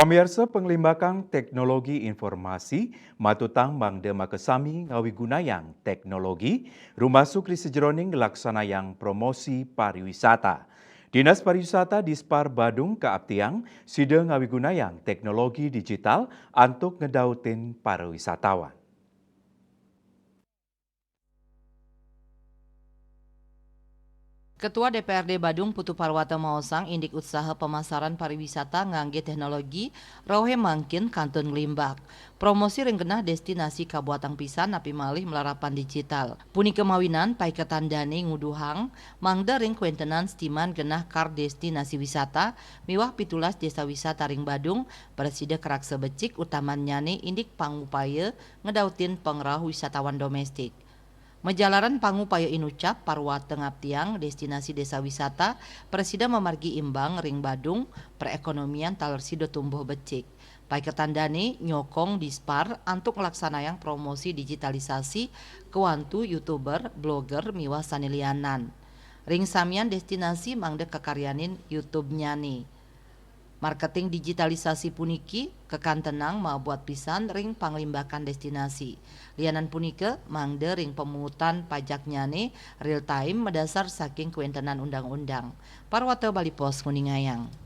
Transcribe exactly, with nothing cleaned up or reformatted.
Pamiarsa, panglimbakan teknologi informasi matutang mangda makasami ngawigunayang teknologi rumasuk ri sajeroning nglaksanayang promosi pariwisata. Dinas Pariwisata Dispar Badung kaaptiang sida ngawigunayang teknologi digital antuk ngedautin para wisatawan. Ketua D P R D Badung Putu Parwata maosang indik usaha pemasaran pariwisata ngangge teknologi rauh mangkin kantun nglimbak. Promosi ring genah destinasi kabuatang pisan napi malih malarapan digital. Punika mawinan paiketan dane nguduhang mangda ring kwentenan setiman genah kard destinasi wisata miwah pitulas desa wisata ring Badung prasida karaksa becik, utamannyane indik pangupaya ngedautin pangrauh wisatawan domestik. Majalaran pangupaya inucap, Parwata ngaptiang destinasi desa wisata prasida mamargi imbang ring Badung, perekonomian taler sida tumbuh becik. Paiketan dane nyokong Dispar antuk nglaksanayang promosi digitalisasi kawantu YouTuber, blogger, miwah sane lianan. Ring samian destinasi mangda kakaryanin YouTube-nyane. Marketing digitalisasi puniki kakantenang mabuat pisan ring panglimbakan destinasi. Lianan punika, mangda ring pemungutan pajaknyane real time madasar saking kwentenan undang-undang. Parwata Bali Post nguningayang.